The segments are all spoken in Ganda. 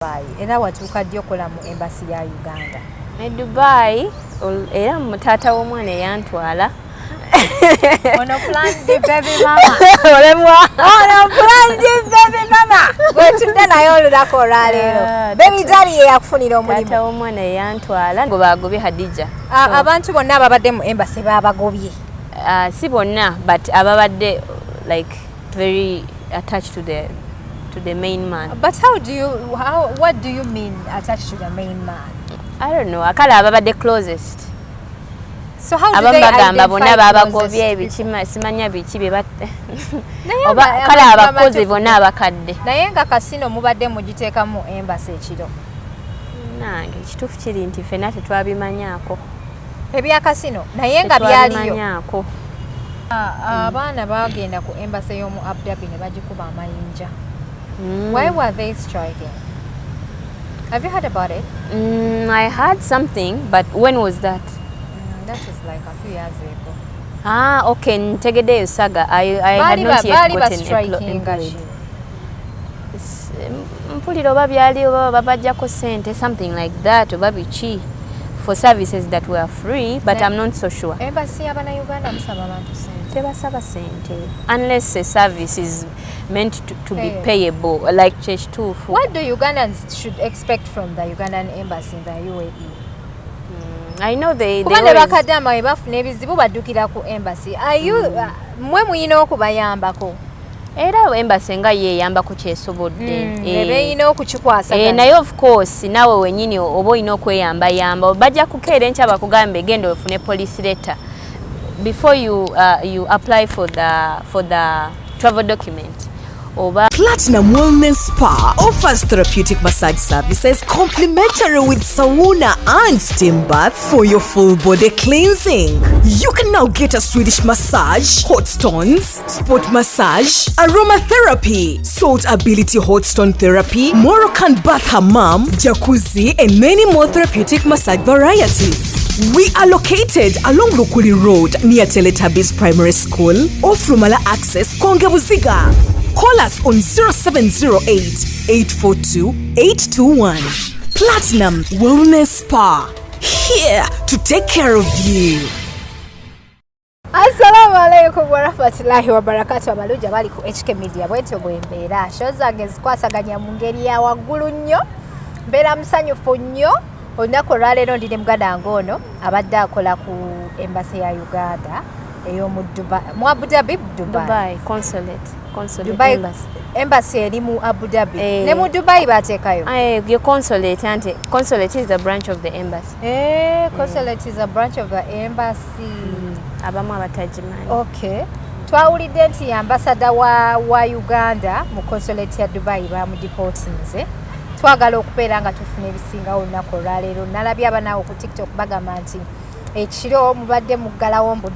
Dubai, era watuuka ddi okola mu embassy ya Uganda? E Dubai era taata w'omwana eyantwala. Ono planned baby mama. Olemwa. Ono planned baby mama gwetudde naye olunaku olwaleero. Ah, baby daddy ye yakufunira omulimu? Taata w'omwana eyantwala gwe bagobye, Hadija. Abantu bonna ababadde mu embassy babagobye? Si bonna, but ababadde like very attached to the main man. But how do you how, what do you mean, attached to the main man? I don't know, akale ababadde closest. So how do Abamu they bagamba bonna identify babagobye closest? Biki, simanya biki bye Naye oba kale amazima abakozi matuufu. bonna abakadde. Naye nga casino mubadde mugiteekamu embassy ekiro? Nange ekituufu kiri nti ffenna tetwabimanyaako. Ebya casino, naye nga byaliyo? Tetwabimanyaako. Abaana bagenda ku embassy y'omu Abu Dhabi ne bagikuba amayinja. Why were they striking? Have you heard about it? I heard something, but when was that? That is like a few years ago. Ah, okay, ntegeddeyo saga. I had Baali not yet baali gotten bastrikinga employed. ki? Mpulira oba byali oba babajjako sente, something like that, oba biki, for services that were free, but I'm not so sure. Embassy y'abannayuganda musaba abantu sente? Tebasaba sente unless a service is meant to be Payable. payable, like kyekituufu. What do Ugandans should expect from the Ugandan embassy in the UAE? I know they Kuba ne always, bakadama bwe bafuna ebizibu baddukira ku embassy. Are you, mmwe muyina okubayambako? Era embassy nga yeeyambako kyesobodde. Eba eyina okukikwasaganya. Naye of course naawe wenyini oba olina okweyambayamba. Bajja kukeera enkya bakugambe genda ofune police letter before you apply for the travel document oba Platinum Wellness Spa offers therapeutic massage services complimentary with sauna and steam bath for your full body cleansing. You can now get a Swedish massage, hot stones, sport massage, aromatherapy, salt ability hot stone therapy, Moroccan bath hammam, jacuzzi, and many more therapeutic massage varieties. We are located along Lukuli Road near Teletubbies Primary School, off Lumala Access, Konge Buziga. Call us on 0708 842 821. Platinum Wellness Spa. Here to take care of you. Assalamu alaikum warahmatullahi wabarakatu. Abalungi abali ku HK Media, bwetyo bwembeera. Show zange zikwasaganya mu ngeri ya waggulu nnyo, mbeera musanyufu nnyo. Olunaku olwaleero ndi ne muganda wange ono abadde akola ku embassy ya Uganda ey'omu mu Abu Dhabi, Dubai. Dubai consulate. Dubai Embassy. Embassy eri mu Abu Dhabi? Eh. Ne mu Dubai bateekayo? Your consulate, anti consulate is a branch of the embassy. Eh, consulate is a branch of the embassy. Abamu abatagimanyi. Okay, twawulidde nti ambassador wa Uganda mu consulate ya Dubai bamudeportinze. Twagala okubeera nga tufuna ebisingawo olunaku olwaleero. Nalabye abanaawe ku TikTok bagamba nti ekiro mubadde muggalawo mbu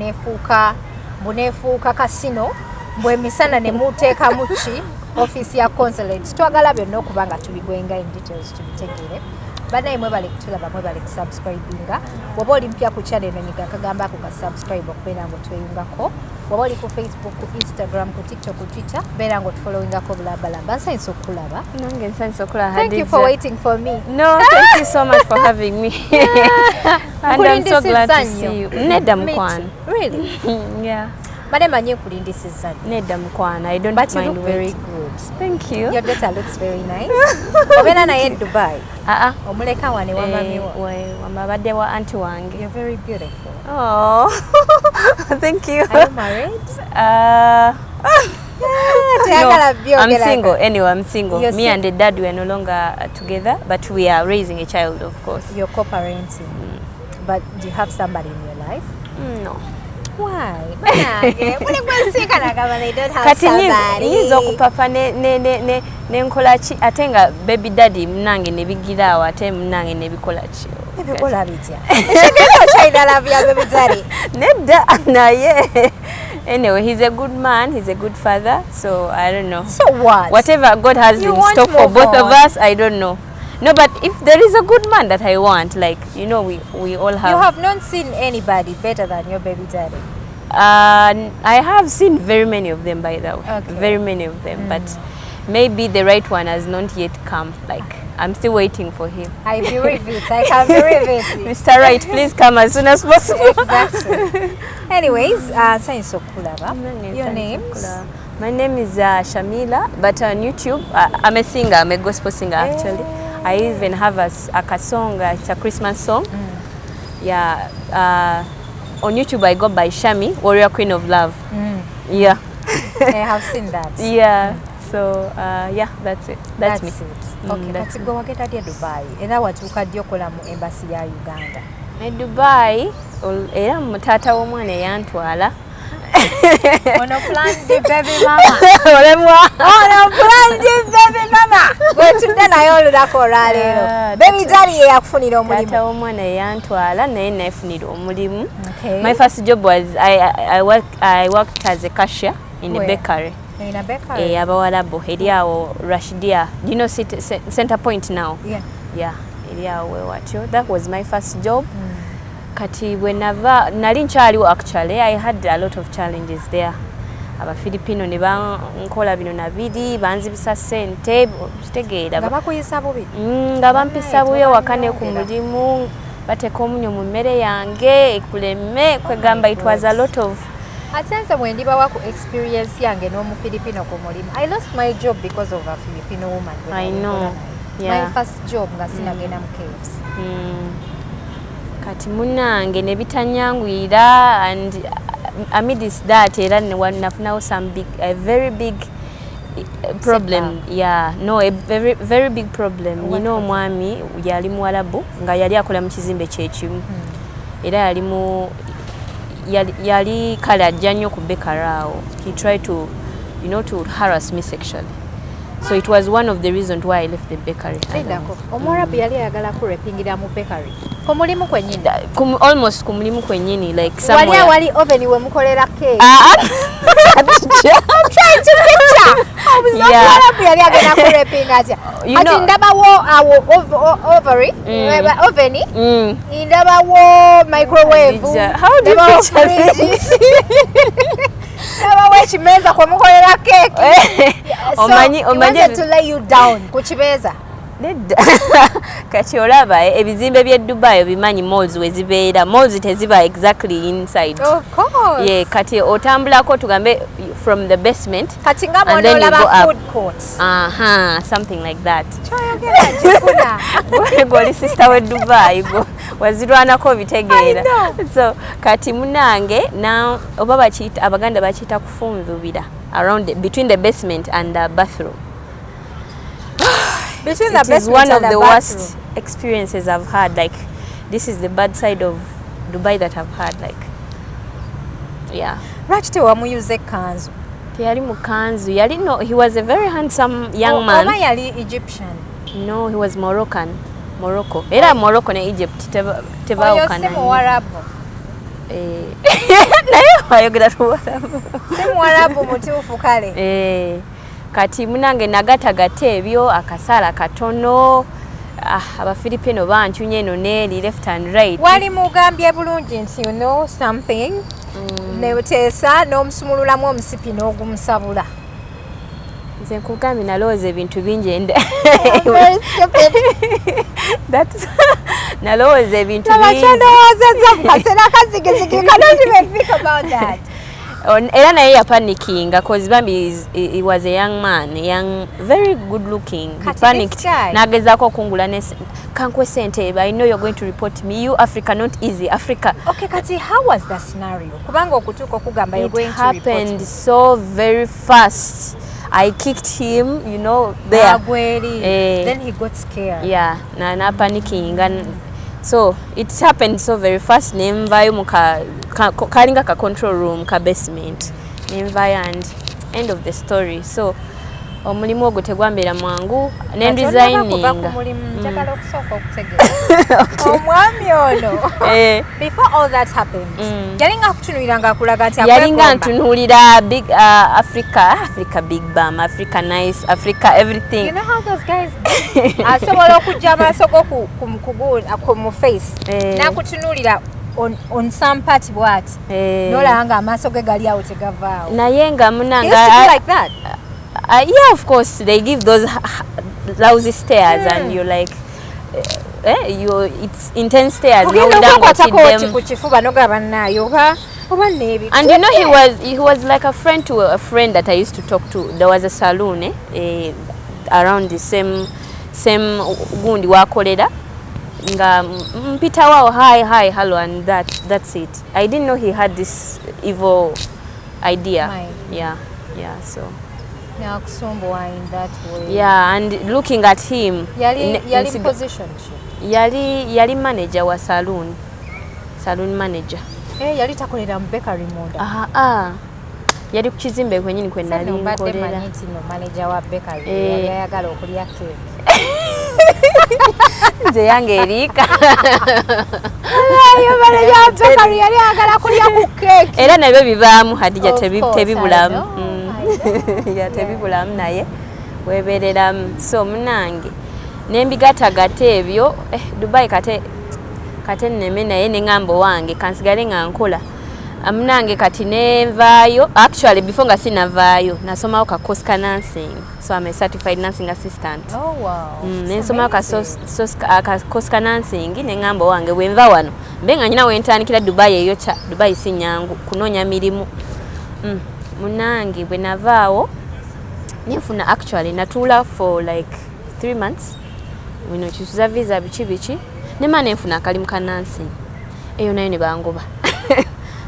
neefuuka casino, mbu emisana ne muteekamu ki ofiisi ya consulate. Twagala byonna okuba nga tubigwenga in details, tubitegeere. Banaye mwebale kutulaba, mwebale kusubscribinga. Bw'oba oli mpya ku channel eno, nyiga akagamba ako ka subscribe okubeera nga otweyungako. Bw'oba oli ku Facebook, ku Instagram, ku TikTok, ku Twitter, beera nga otufollowingako bulambalamba. Nsanyusa okukulaba. Nange nsanyusa okulaba. Thank you for waiting for me. No, thank you so much for having me, and I'm so glad to see you. Nedda Me mukwano. Too. Really? Yeah. Bane manyi nkulindisizza nnyo. Nedda mukwano, I don't But you mind look very waiting. good. Thank you. Your daughter looks very nice. Obeera naye e Dubai? Ah ah. Omuleka wane wamamiwo? Wama abadde wa anti wange. You're very beautiful. Oh, thank you. Are you married? Teyagala No, byogera. I'm single. Anyway, I'm single. You're Me and the dad, we are no longer together, but we are raising a child, of course. You're co-parenting. But do you have somebody in your life? No. Why? Banange, muli gwensinkana gamba they don't have Kati somebody. Nyinza okupapa ne nkola ki ate nga baby daddy munange ne bigira awo ate munange ne bikola ki? Ebikola bitya? Ekigenda okyalina love ya baby daddy? Nedda, naye anyway, he's a good man, he's a good father, so I don't know. So what? Whatever God has You in won't store for move both of on. us, I don't know. No, but if there is a good man that I want, like, we all have. You have not seen anybody better than your baby daddy. I have seen very many of them, by the way. Okay. Very many of them, but maybe the right one has not yet come. Like, I'm still waiting for him. I believe it. I can believe it. Mr. Right, please come as soon as possible. Exactly. Anyways, nsanyusa okulaba. Your names? My name is Shamila, but on YouTube, I'm a singer. I'm a gospel singer, actually. I even have a song, it's a Christmas song. Yeah. On YouTube, I go by Shami, Warrior Queen of Love. Yeah. I have seen that. Yeah. So, yeah, that's it. That's me. It. Okay, That's kati gwe wagenda ddi e Dubai? Era watuuka ddi okola mu embassy ya Uganda? E Dubai, era taata w'omwana eyantwala. Ono planned baby mama. Olemwa. Ono planned baby mama. Gwetudde naye olunaku olwaleero. Ah, Baby daddy ye yakufunira Taata omulimu. w'omwana eyantwala, naye neefunira omulimu. Okay. My first job was I worked as a cashier in Where? a bakery. In a bakery? Eh, Abawarabu eri awo Rashidia. Do you know Center Point now? Yeah. Yeah, eri awo we watyo. That was my first job. Kati bwe nava nali nkyaliwo, actually I had a lot of challenges there. Abafilipino ne bankola bino na biri, banzibisa ssente, kitegeera. Nga bakuyisa bubi? Nga bampisa bubi awaka ne ku Tobanyongera. mulimu, bateeka omunyo mu mmere yange ekuleme kwegamba. It was a lot of Ate nze bwe ndibawa ku experience yange n'Omufilipino ku mulimu, I lost my job because of a Filipino woman gwe I nali know. nkola naye. My first job nga sinagenda mu caves. Kati munange ne bitanyanguyira, and amidst that era nafunawo some big, a very big problem. Yeah, no, a very, very big problem. What Nina problem? Omwami yali Muwarabu nga yali akola mu kizimbe kyekimu, era yali mu yali kale ajja nnyo ku bakery awo. He tried to you know to harass me sexually, so it was one of the reasons why I left the bakery. Lindako, Omuwarabu yali ayagala kurepingira mu bakery ku mulimu kwennyini? Almost ku mulimu kwennyini, like Wali somewhere. awali oven we mukolera cake? Ah, Trying to picture. Omuwarabu yali agenda kurepinga atya? You Kati ndabawo awo ovary, oven, ndabawo microwave, Khadija, how do you ndabawo picture fridge, this? ndabawo ekimeeza kwe mukolera cake. So, he Omanyi wanted to lay you down ku kimeeza. Nedda. Kati olaba ebizimbe by'e Dubai obimanyi, malls we zibeera, malls teziba exactly inside. Of course. Yeah, kati otambulako tugambe from the basement Kati nga and then you go bw'onoolaba up. food court. Aha, something like that. Kyoyogera nkifuna. Gwe oli sister we Dubai, gwe wazirwanako obitegeera. I know. So kati munange na oba bakiyita, Abaganda bakiyita kufunzubira, around between the basement and the bathroom. Between the It is basement one and of the bathroom. worst experiences I've had. Like, this is the bad side of Dubai that I've had. Like, yeah. Lwaki tewamuyuza ekkanzu? Teyali mu kanzu. Yali, no, he was a very handsome young man. Oba yali Egyptian? No, he was Moroccan. Morocco. Era Morocco ne Egypt Oyo si tebaawukana. Muwarabu. Eh, naye wayogera Luwarabu. Si Muwarabu mutuufu kale. Eh, kati munange nagatagata ebyo akasaala katono. Ah, Abafilipino bancunya eno neeri, left and right. Wali mugambye bulungi nti you know something, neteesa n'omusumululamu omusipi n'ogumusabula. Nze nkugambye nalowooza ebintu bingi I'm very stupid. Nalowooza ebintu Laba bingi. kyendowoozezza mu kaseera kazigizigi. Cannot even think about that. Era naye yapanikinga, 'cause bambi he was a young man, young, very good looking. He Kati this panicked, guy- n'agezaako okungula ne kankwe sente, "I know you're going to report me, you Africa, not easy, Africa." Okay, kati how was the scenario? Kubanga okutuuka okugamba you're It going to report happened so very fast. I kicked him there. Agweri. Eh. Then he got scared. Yeah, na panikinga. So it happened so very fast. Nenvayo mu kalinga ka control room ka basement, nenvayo, and end of the story. So omulimu ogwo tegwambeera mwangu. Kati onnaba kuva ku Nenresigninga. mulimu, njagala okusooka okutegeera omwami ono, Eh. before all that happened, yalinga akutunuulira ng'akulaga nti Yalinga akwegomba? ntunuulira big, Africa, Africa big bam, Africa nice, Africa everything. You know how those guys do? Asobola okujja amaaso go ku mu face, Eh. n'akutunuulira on some part bw'ati, Eh. n'olaba nga amaaso ge gali awo tegavaawo. Naye nga He munanga used to be like that. Yeah, of course, they give those lousy stairs and you're like, you, it's intense stairs. Ogenda n'owulira okwekwatako oti ng'otiddemu. ku kifuba nogaba naayo oba neebi. And you know, he was like a friend to a friend that I used to talk to. There was a saloon around the same gundi wakolera nga mpitawo, "Hi, hi, hello," and that's it. I didn't know he had this evil idea. Mind. Yeah, so Nakusumbuwa in that way. Yeah, and looking at him, Yali yali position ki? Yali manager wa saloon, saloon manager. Eh, yali takolera mu bakery munda? Ah ah, yali ku kizimbe kwenyini kwe nali Nali mbadde nkolera. Manyi nti no manager wa bakery yali ayagala okulya cake. Nze yange eriika. Ayo, manager wa bakery yali ayagala kulya ku cake. Era nabyo bibaamu, Hadija. Of course, Tebibulamu. I know, I know. Yeah, tebibulamu naye webereramu. So munange nembigatagata ebyo, Dubai kate nneme naye neŋŋamba owange kansigale nga nkola. Munange kati nenvaayo. Actually, before nga sinavaayo, nasomawo ka course ka nursing, so I'm a certified nursing assistant. Oh, wow. Nensomawo ka course ka nursing, neŋŋamba owange bwenva wano mbe nga nyina wentandikira Dubai eyo kya Dubai si nyangu kunoonya mirimu. Munange bwe navaawo nenfuna, actually natuula for like 3 months bino kyusuza visa biki biki, nema nenfuna akalimu ka nursing eyo nayo ne bangoba.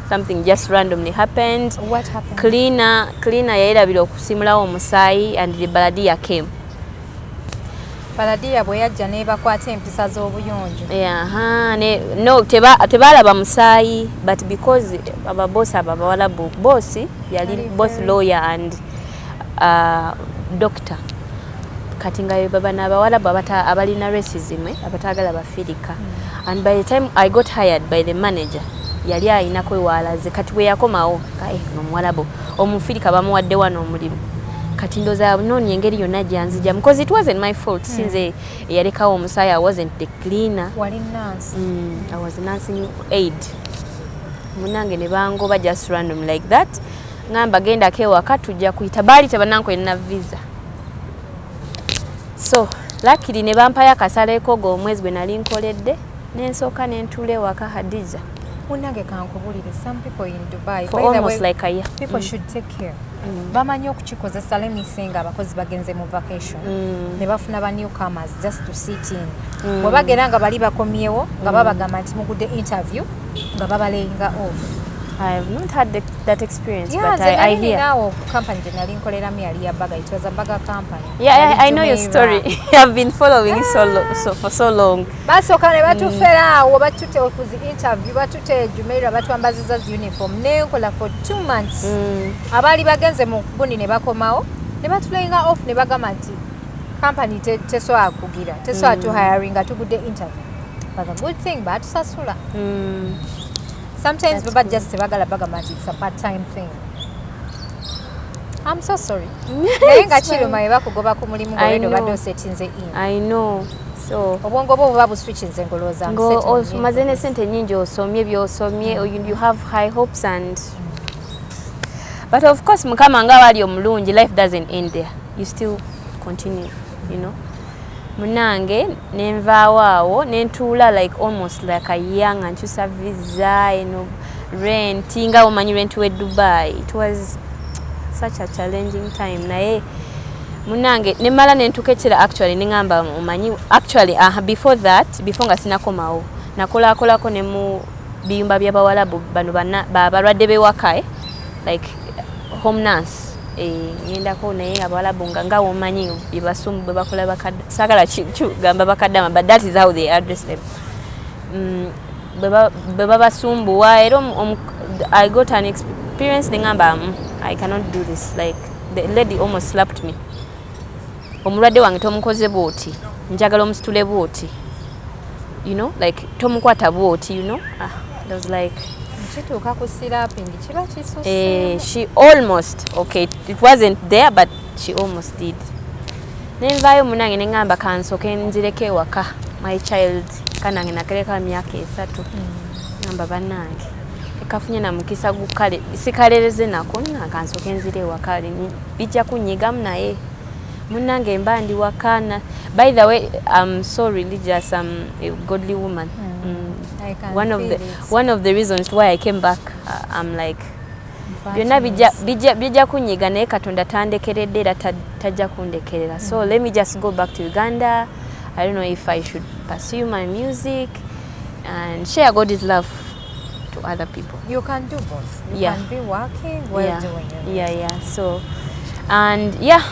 Something just randomly happened. What happened? Cleaner yayerabira okusimulawo omusaayi and the baladiya came. Baladiya bwe yajja n'ebakwata empisa z'obuyonjo. Aha, no, tebalaba musaayi, but because ababosi abo abawalabu, bosi yali Yali both lawyer and doctor. Kati nga baba n'abawalabu abalina racism, abataagala bafirika. And by the time I got hired by the manager, yali ayinako ewaalaze. Kati bwe yakomawo, omuwalabu omufirika bamuwadde wano omulimu. Kati ndowooza noonya engeri yonna gyanzijamu, because it wasn't my fault. Sinze eyalekawo omusaayi, I wasn't the cleaner. Wali nurse? I was a nursing aid. Munange ne bangoba just random like that. Ngamba gendako ewaka tujja kuyita. Baali tebanankolera visa, so luckily ne bampayo akasaleko omwezi gwe nali nkoledde, nensooka nentuula ewaka, Hadija. Munange kankubulire, some people in Dubai, For by the almost way, like a year. people should take care. Bamanyi okukikozesa. Let me say nga abakozi bagenze mu vacation ne bafuna ba newcomers just to sit in. Bwe bagenda nga bali bakomyewo nga babagamba nti mugudde interview, nga babalayinga off. I have not had that experience, Yeah, but nze I nali hear. ninawo company gye nali nkoleramu, yali ya burger. It was a burger company. Yeah, Yali I know your Jumeirah. story. I've been following it so for so long. Basooka ne batufera awo, batute ku zi interview, batute Jumeirah, batwambaziza zi uniform, nenkola for 2 months. Abaali bagenze mu gundi ne bakomawo ne batulayinga off ne bagamba nti company tesobola kugira, tesobola tuhiringa, tugudde interview. But the good thing, batusasula. Sometimes That's baba just tebagala, bagamba nti it's a part time thing. I'm so sorry, naye nga kiruma bwe bakugoba ku mulimu I ng'olwedde obadde know. osetinze in. I know. So obwongo bwo buba buswitchinze ngolowooza ngo omaze ne sente nyingi, osomye byosomye, you have high hopes and, but of course Mukama nga wali omulungi, life doesn't end there, you still continue. Munange nenvaawo awo nentuula like almost like a year nga nkyusa visa eno, rent, nga omanyi rent we Dubai. It was such a challenging time, naye munange nemala nentuuka ekira actually neŋŋamba omanyi, actually before that, before nga sinakomawo, nakolakolako ne mu biyumba by'abawalabu bano balwadde bewaka, like home nurse, ŋŋendako naye abawalabu nga womanyi byebasumu bwe bakola saagala kugamba bakaddama, but that is how they address them. Bwe babasumbuwa era I got an experience neŋŋamba, I cannot do this." Like, the lady almost slapped me. "Omulwadde wange tomukoze bwoti, njagala omusitule bwoti, like tomukwata bwoti." Ah, it was like Kituuka ku slapping kiba kisusse. She almost, okay, it wasn't there, but she almost did. Nenvaayo munange neŋŋamba kansooke nzireko ewaka my child kanange nakereka myaka 3. Ŋŋamba bannange ekafunye na mukisa gukale sikalereze nako, nga kansooke nzire ewaka, bijja kunyigamu. Naye Munange mba ndi wakana. By the way, I'm so religious. I'm a godly woman. I can One of feel the it. One of the reasons why I came back, I'm like, byonna bijja kunyiga, naye Katonda tandekeredde era tajja kundekerera. So let me just go back to Uganda. I don't know if I should pursue my music and share God's love to other people. You can do both. You can be working while doing your Yeah, so and yeah,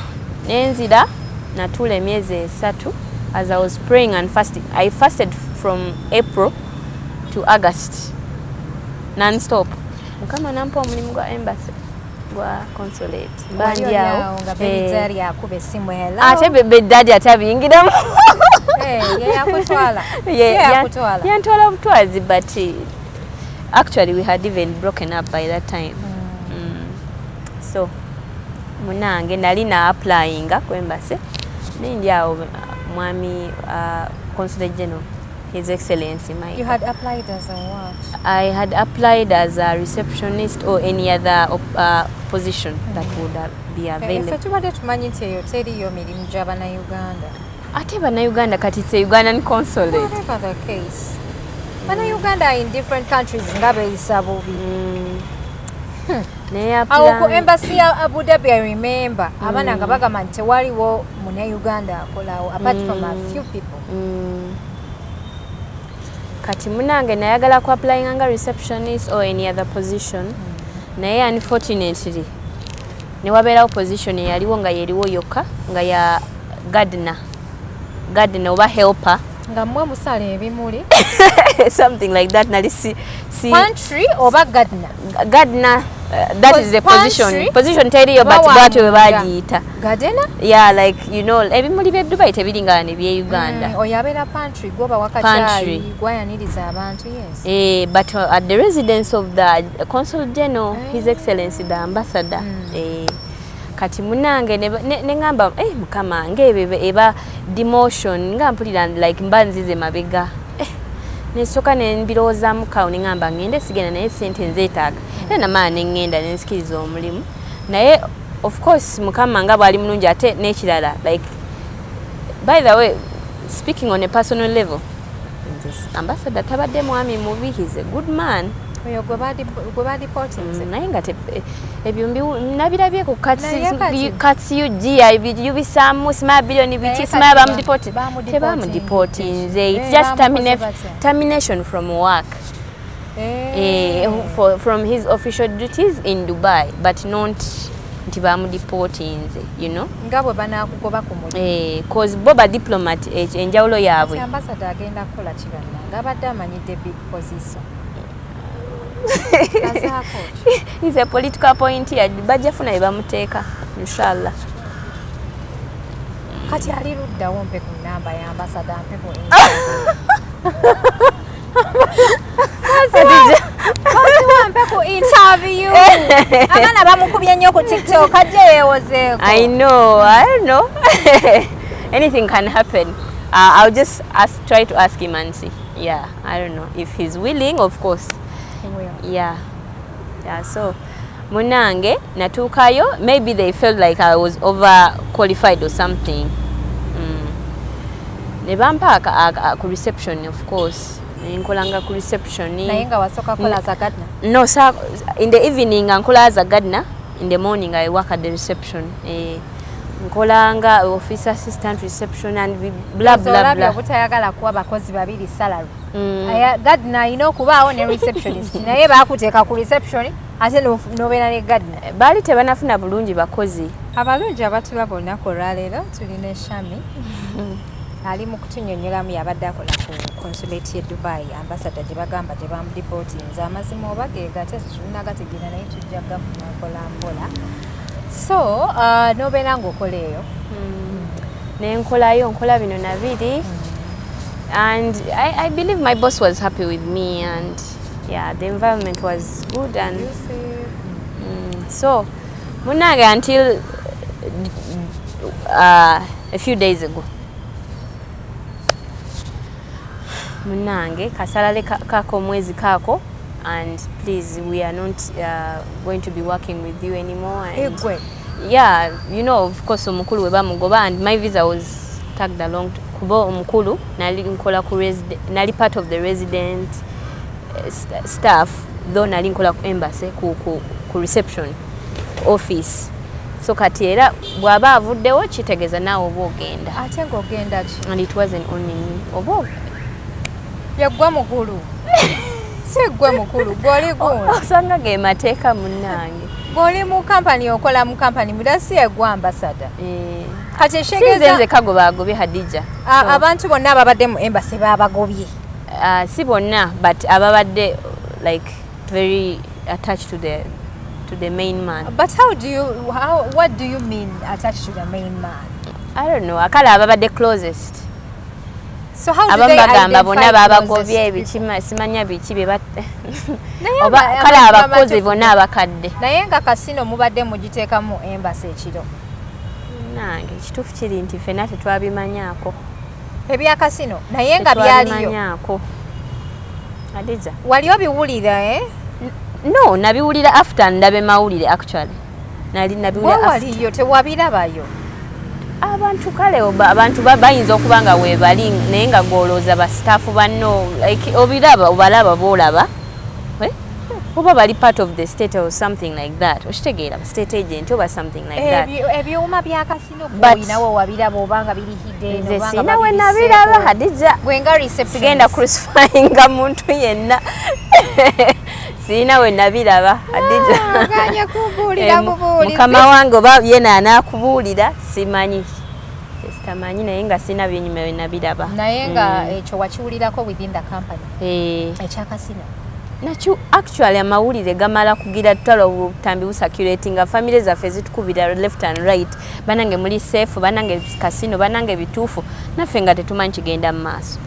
nenzira natuula emyezi 3 as I was praying and fasting. I fasted from April to August non-stop. Mukama nampa omulimu gwa embassy, gwa consulate. Mba Wali ndi oli awo. awo nga baby daddy akuba essimu, "Hello." Ate baby daddy ate abiyingiramu. Eh, ye yakutwala. Ye yakutwala. Yantwala butwazi, but actually we had even broken up by that time. So munange nali na applyinga ku embassy, nindi awo, mwami consulate general, His Excellency Mike. You had applied as a what? I had applied as a receptionist or any other position that would be Ffe available. tubadde tumanyi nti eyo teriyo mirimu gy'Abannayuganda. Ate Bannayuganda, kati it's a Ugandan consulate. Whatever the case, Bannayuganda are in different countries nga beeyisa bubi. Naye Awo ku apply- embassy ya Abu Dhabi, I remember abaana nga bagamba nti tewaliwo Munnayuganda akolawo apart from a few people. Kati munange nayagala ku applyinga nga receptionist or any other position, naye unfortunately ne wabeerawo position eyaliwo nga yeriwo yokka, nga ya gardener oba helper. Nga mmwe musala ebimuli? Something like that. Nali si Pantry oba gardener? Gardener, that is the position. Pantry? Position teriyo, but Bawa bwatyo bwe nga. bagiyita. Gardener. Yeah, like ebimuli by'e Dubai tebiringana ne by'e Uganda. Oyo abeera pantry, gwoba Pantry. wakakyayi, gwayaniriza abantu, yes. But at the residence of the consul general, His Excellency the ambassador. Kati munange ne ŋŋamba, Mukama, ng'ebyo eba demotion, nga mpulira like mba nzize mabega. Nesooka ne mbirowoozaamu kawo, ne ŋŋamba ŋŋende sigenda, naye sente nzeetaaga. Era namala ne ŋŋenda ne nzikiriza omulimu, naye of course Mukama nga bw'ali mulungi. Ate n'ekirala, like, by the way, speaking on a personal level, nze ambassador tabadde mwami mubi. He's a good man. Oyo gwe badeportinze? Naye nga ebyo nabirabye ku Naye kati- Kats UG yubisaamu simaya biliyoni Naye biki, kati simaya bamudeport. Bamudeportinze. Tebamudeportinze. It's Eh, just bamukoze batya? termination from work. From his official duties in Dubai, but not nti bamudeportinze. Nga bwe banaakugoba ku mulimu. Cause bo ba diplomat, enjawulo yaabwe. Kati ambassador agenda kukola ki bannange? Abadde amanyidde big position. Azaako ki? He's a political appointee, bajja funa bye bamuteeka, inshallah. Kati ali luddawo? Mpe ku namba ya ambassador, mpe ku Wasiwa, mpe ku interview. Abaana bamukubye nnyo ku TikTok, ajje yeewozeeko. I know, I don't know. Anything can happen. I'll just ask, try to ask him and see. Yeah, I don't know if he's willing, of course. He will. Yeah. So, munange natuukayo, maybe they felt like I was over qualified or something. Ne bampa ku reception, of course. Nkolanga ku reception. Naye nga wasooka kola as a gardener? No, sa in the evening nga nkola as a gardener. In the morning I work at the reception. Nkolanga office assistant, reception and blah blah Olabye blah. obutayagala kuwa bakozi babiri salary. Gardener alina okubaawo ne receptionist, naye baakuteeka ku reception ate n'obeera ne gardener. Baali tebanafuna bulungi bakozi. Abalungi abatulaba olunaku olwaleero, tulina Shami ali mu kutunyonnyolamu. Yabadde akola ku consulate ye Dubai, ambassador gye bagamba gye bamudeportinze. Amazima oba geega tetunagategeera, naye tujja gafuna mpola mpola. So n'obeera ng'okola eyo? Nenkolayo, nkola bino nabiri, and I believe my boss was happy with me, and yeah, the environment was good and so munange, until a few days ago, munange, kasalale kako omwezi kako, and please, we are not going to be working with you anymore and Egwe. Yeah, of course omukulu we bamugoba and my visa was tagged along kuba omukulu nali nkola ku nali part of the resident staff, though nali nkola ku embassy ku reception office. So kati era bw'aba avuddewo, kitegeeza naawe oba ogenda. Ate ng'ogenda ki? And it wasn't only me, oba Yeggwe mukulu, si ggwe mukulu, gw'oli gundi. Osanga ge mateeka, munnange. Gw'oli mu kampani, okola mu kampani muda, si yeggwe ambassador. Eh, Kati si nze ekitegeeza nzeka gwe bagobye, Hadija. Abantu bonna ababadde mu embassy babagobye? Si bonna, but ababadde like very attached to the main man. But how do you how, what do you mean attached to the main man? I don't know, akale ababadde closest. So how do Abamu they bagamba bonna identify babagobye closest? Ebiki, simanya biki bye Naye oba kale amazima abakozi matuufu. bonna abakadde. Naye nga casino mubadde mugiteekamu embassy ekiro? Nange ekituufu kiri nti ffenna tetwabimanyaako. Ebya casino, naye nga byaliyo? Tetwabimanyaako, Hadija. Wali obiwulira, eh? No, nabiwulira after ndabe mawulire. Actually nali Gwe nabiwulira after. Waliyo, tewabirabayo? Abantu kale abantu bayinza okuba nga weebali, naye nga gwolowooza ba staff banno, like obiraba, obalaba boolaba, eh? Oba bali part of the state or something like that, okitegeera, ba state agent oba something like that. Ebyuma bya casino But- olinawo wabiraba obanga biri hidden? Nze Obanga sina we babibiseeko? nabiraba, Hadija. Gwe nga receptionist. Sigenda crucifyinga muntu yenna, siina we nabiraba, Hadija. Ah, oganye kubuulira Eh, bubuulizi. Mukama wange oba yena anaakubuulira, simanyi, sitamanyi, naye nga sina byenyuma we nabiraba. Naye nga ekyo wakiwulirako within the company? Eh, Ekya casino? Nakyo actually amawulire gamala kugira tutala, obutambi bucirculatinga, famire zaffe zitukubira left and right, banange muli safe, banange casino, banange bituufu, naffe nga tetumanyi kigenda mu maaso.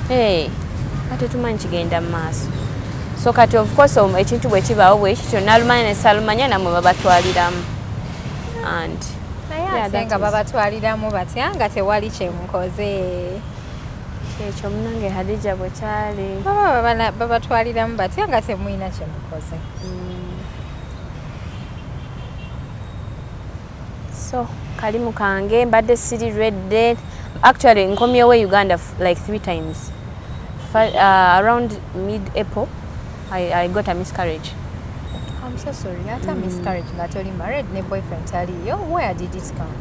Hey, nga tetumanyi kigenda mu maaso. So kati of course ekintu bwe kibaawo bwe kityo, nalumanya ne salumanya, namwe babatwaliramu and Naye Yeah, ate that nga is- babatwaliramu batya nga tewali kyemukoze? Ekyo munange Hadija bwe kyali. Baba babatwaliramu batya nga temulina kyemukoze? So kalimu kange mbadde siri ready. Actually nkomyewo e Uganda like three times. Around mid April I got a miscarriage. I'm so sorry. Ate miscarriage nga toli married, ne boyfriend taliyo, where did it come?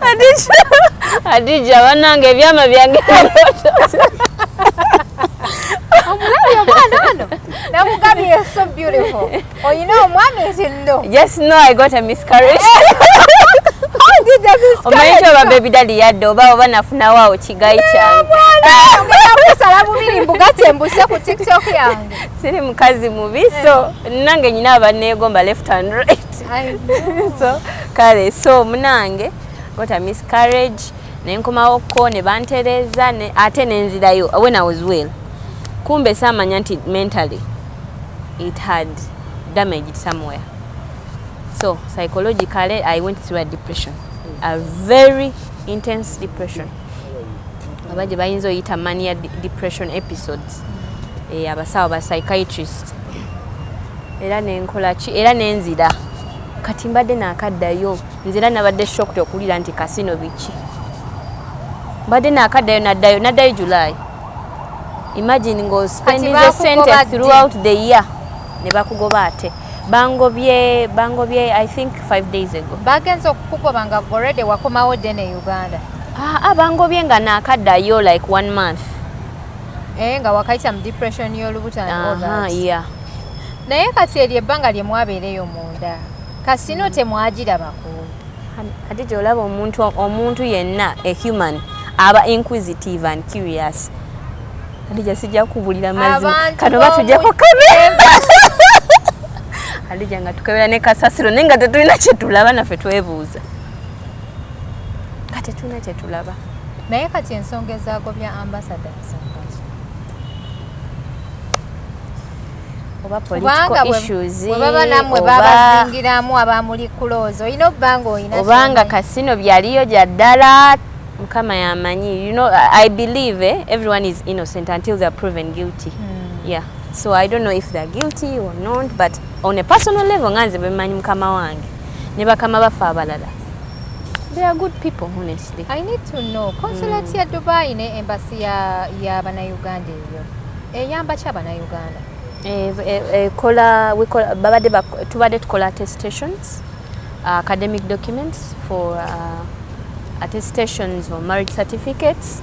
Hadija. Hadija bannange, ebyama byange. Omulabye omwana ono namugambye, "So beautiful, oyina omwami?" Nti no. Just know I got a miscarriage. How did the miscarriage Omanyi nti oba come? baby daddy yadde oba nafunawo awo kigayi kyange. Ogenda kusala bubiri mbugate mbuse ku TikTok yange. Siri mukazi mubi, so nange nyina abaneegomba left and right. I know. So kale, so munange got a miscarriage, nenkomawoko ne bantereza ate nenzirayo when I was well. Kumbe saamanya nti mentally it had damaged somewhere. So psychologically I went through a depression, a very intense depression, oba gye bayinza oyita mania depression episodes. Eh, abasawo ba psychiatrist era nenkola ki, era nenzira. Kati mbadde nakaddayo, nzira nabadde shocked okuwulira nti casino biki. Mbadde nakaddayo, naddayo July. Imagine ng'ospendinze sente Bakugoba ddi? throughout the year ne bakugoba. Ate bangobye I think 5 days ago. Bagenza okukugoba nga already wakomawo dde ne Uganda? Ah, ah, bangobye nga nakaddayo like one month. Eh, nga wakayita mu depression y'olubuto and all Aha, that. Yeah. Naye kati eryo ebbanga lye mwabeereyo munda casino temwagirabako? Ate gyolaba omuntu yenna, a human aba inquisitive and curious. Hadija, sijja kubulira mazima. Abantu Kano batujjako kamera, Hadija, nga tukebera ne kasasiro, naye nga tetulina kyetulaba. Naffe twebuuza nga tetulina kyetulaba. Naye kati ensonga ezagobya ambassador nsonga ki? Oba Kubanga political issues, bwe baba nammwe babazingiramu abamuli close, olina obba nga olina obanga ky'omanyi. Casino byaliyo gya ddala, Mukama yamanyi. I believe, eh, everyone is innocent until they are proven guilty. Yeah. So I don't know if they're guilty or not, but on a personal level, nga nze bemanyi mukama wange ne bakama baffe abalala, they are good people, honestly. I need to know, consulate ya Dubai ne embassy ya bannayuganda eyo eyamba ki abannayuganda? Ekola babadde tubadde tukola attestations, academic documents for attestations for marriage certificates,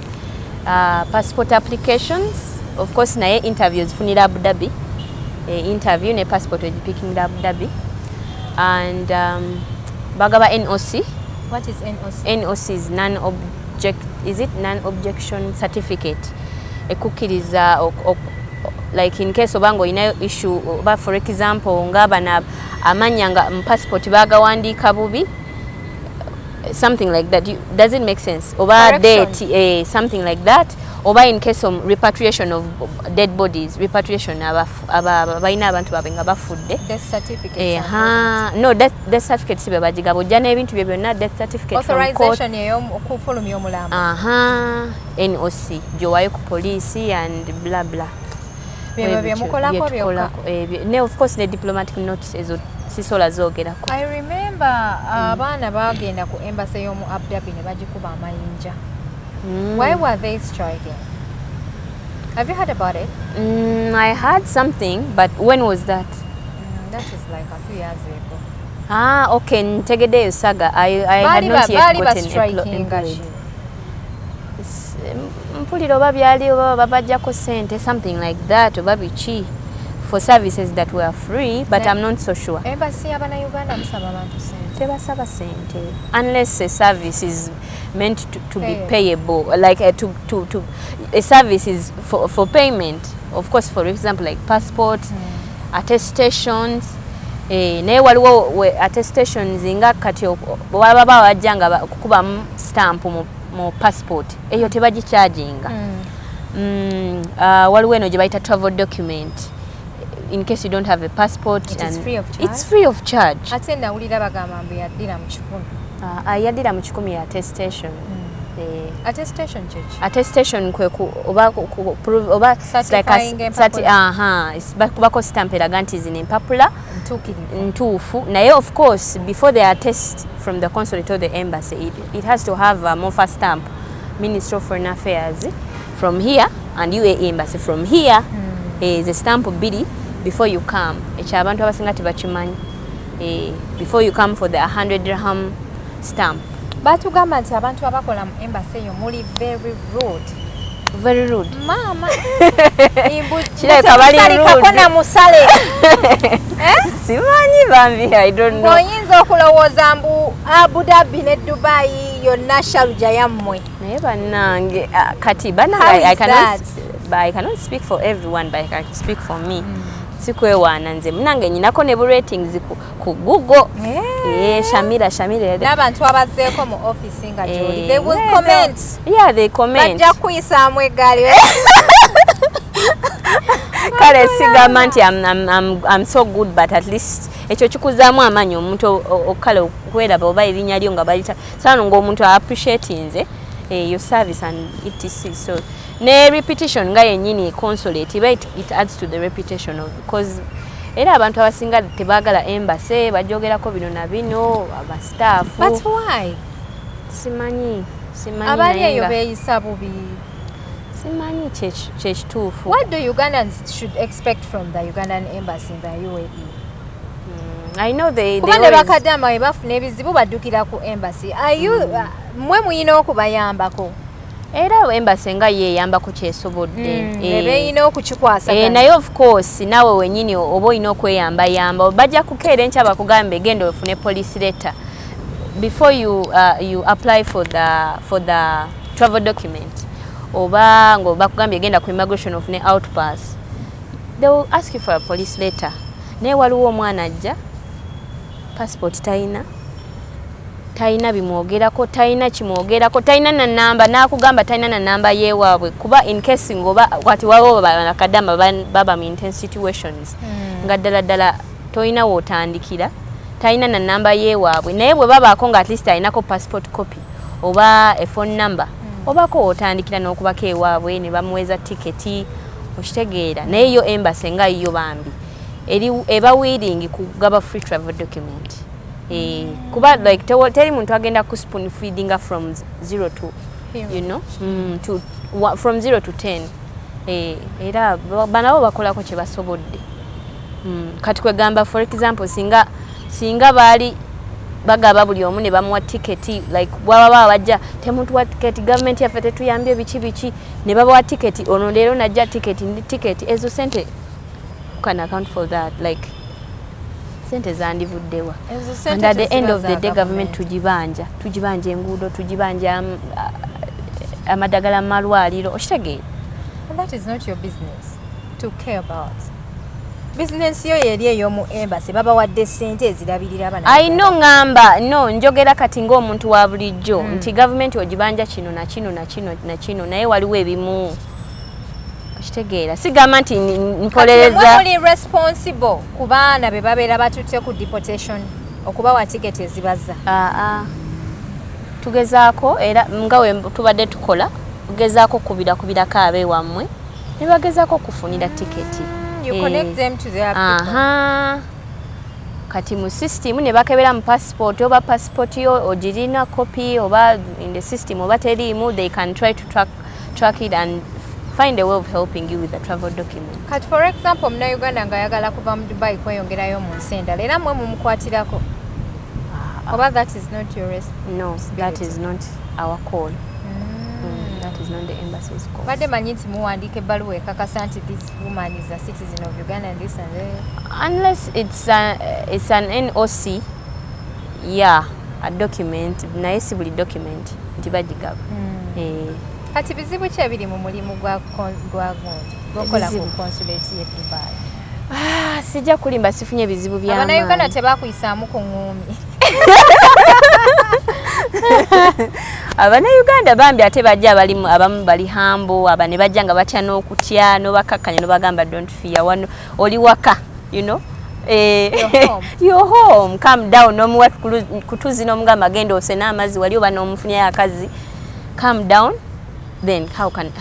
passport applications of course. Naye interviews funira Abu Dhabi, interview ne passport ogipikingira Abu Dhabi, and bagaba NOC. What is NOC? NOC is non object, is it non objection certificate, ekukkiriza like in case obanga olinayo issue, oba for example nga bano amannya nga mu passport bagawandiika bubi, something like that. Does it make sense? Oba Correction. date, something like that, oba in case of repatriation of dead bodies, repatriation balina abantu baabwe nga bafudde. Death certificates Eh, and ha, no, death certificate si bwe bagigaba, ojja n'ebintu bye byonna, death certificate from court. Authorization ey'okufulumya omulambo. Aha, NOC gyowayo ku poliisi and bla bla. Byebyo Bwe bityo, byemukolako bye byokka? Tukolako, ne of course ne diplomatic notes, ezo sisobola zoogerako. I remember abaana bagenda ku embassy y'omu Abu Dhabi ne bagikuba amayinja. Why were they striking? Have you heard about it? I heard something, but when was that? That is like a few years ago. Ah, okay, ntegeddeyo saga. I had Baali not yet baali gotten bastrikinga employed. ki? Mpulira oba byali oba babajjako sente, something like that, oba biki, for services that were free, but I'm not so sure. Embassy y'abannayuganda musaba abantu sente? Tebasaba sente unless a service is meant to be Payable. Payable, like to a service is for payment, of course, for example like passport, attestations, naye waliwo attestations nga kati bwaba bajja nga kukubamu stamp mu passport, eyo tebagicharginga. Waliwo eno gye bayita travel document, in case you don't have a passport. It is And free of charge? It's free of charge. Ate nawulira bagamba mbu yaddira mu 100. Yaddira mu 100 ya attestation. Attestation kyeki? Attestation kwe ku, oba oba it's like a Certifying empapula. Aha, bakubako stamp eraga nti zino empapula Ntuukirivu. Ntuufu. Naye of course before they attest from the consulate or the embassy, it has to have a MOFA stamp, Ministry of Foreign Affairs from here and UAE embassy from here. Ze stamp bbiri before you come. Ekyo abantu abasinga tebakimanyi. Before you come for the 100 dirham stamp. Batugamba nti abantu abakola mu embassy eyo muli very rude. Very rude. Maama. Kirabika bali Temusalikako rude. na musale. Simanyi bambi, I don't know. Ng'oyinza okulowooza mbu Abu Dhabi ne Dubai yonna Sharjah yammwe. Naye bannange, kati bannange, How I is cannot, that? but I cannot speak for everyone, but I can speak for me. Sikwewaana, nze munange nyinako ne bu ratings ku Google. Shamira, Shamira. N'abantu abazzeeko mu office nga gyoli, they will comment. Yeah, they comment. Bajja kuyisaamu eggaali. Kale sigamba nti I'm so good, but at least ekyo kikuzaamu amaanyi omuntu kale okweraba oba erinnya lyo nga balita sano ng'omuntu appreciatinze your service and etc. So ne reputation nga yennyini consulate iba it adds to the reputation of, because era abantu abasinga tebaagala embassy, bajogerako bino na bino, abastaff. But why? Simanyi, simanyi. Abali Naye eyo nga beeyisa bubi. Simanyi kyekituufu. What do Ugandans should expect from the Ugandan embassy in the UAE? I know they Kuba ne always bakadama bwe bafuna ebizibu baddukira ku embassy. Are you mmwe muyina okubayambako? Era embassy nga yeeyambako kyesobodde. Beeyina okukikwasaganya. Naye of course naawe wenyini oba olina okweyambayamba. Bajja kukeera enkya bakugambe genda ofune police letter before you apply for the travel document, oba nga bakugambye genda ku immigration ofune outpass, they will ask you for a police letter. Naye waliwo omwana ajja, passport talina, talina bimwogerako, talina kimwogerako, talina na namba, n'akugamba talina na namba yeewaabwe, kuba in case ngoba kati waliwo bakadama baba mu intense situations nga ddala ddala tolina wootandikira, talina na namba yeewaabwe. Naye bwe babaako nga at least alinako passport copy oba a phone number, obaako wootandikira n'okubako ewaabwe ne bamuweeza tiketi. Okitegeera? Naye yo embassy nga yo bambi eri eba willing kugaba free travel document. Kuba like teri muntu agenda ku spoon feedinga from zero to Hero. From 0 to 10. Era banabo bakolako kye basobodde. Kati kwegamba, for example, singa baali bagaba buli omu ne bamuwa tiketi, like bwaba baba bajja temutuwa tiketi, gavumenti yaffe tetuyambye, biki biki, ne babawa tiketi, ono leero najja tiketi ndi tiketi, ezo sente, who can account for that? Like sente zandivuddewa? Ezo sente And at the end teziba of the za day, government government. Tugibanja enguudo, tugibanja amadagala mu malwaliro, okitegeera? And that is not your business to care about. Business yo yeri ey'omu embassy, babawadde sente ezirabirira abaana. Ayina oŋŋamba no, njogera kati ng'omuntu wa bulijjo nti gavumenti ogibanja kino na kino na kino na kino, naye waliwo ebimu, okitegeera, sigamba nti Kati mwe mpolereza. muli responsible ku baana be babeera batutte ku deportation okubawa tiketi ezibazza? Aa, tugezaako, era nga we tubadde tukola, tugezaako kubira kubirako abeewammwe ne bagezaako okufunira tiketi. You connect them to their people. Aha, kati mu system ne bakebera mu passport, oba passport yo ogirina copy, oba in the system oba teriimu, they can try to track it and find a way of helping you with the travel document. Kati for example, munnayuganda ng'ayagala kuva mu Dubai kweyongerayo mu nsi endala, era mwe mumukwatirako oba that is not your No, that is not our call. That is not the embassy's call. Badde manyi nti muwandiika ebbaluwa ekakasa nti this woman is a citizen of Uganda and this and that. Unless it's an NOC, yeah, a document, naye si buli document nti bagigaba. Eh, Kati bizibu ki ebiri mu mulimu gwa gundi gwokola ku Ebizibu? consulate ye Dubai? Ah, sijja kulimba, sifunye ebizibu Abannayuganda byamaanyi. tebakuyisaamu ku ŋŋuumi? Abannayuganda bambi ate bajja abalimu, abamu bali humble, aba ne bajja nga batya n'okutya, n'obakakkanya n'obagamba, "Don't fear, wano oli waka. You're home. You're home, calm down." N'omuwa kutuzi n'omugamba, "Genda osene amazzi wali," oba n'omufunyayo akazi, "Calm down, then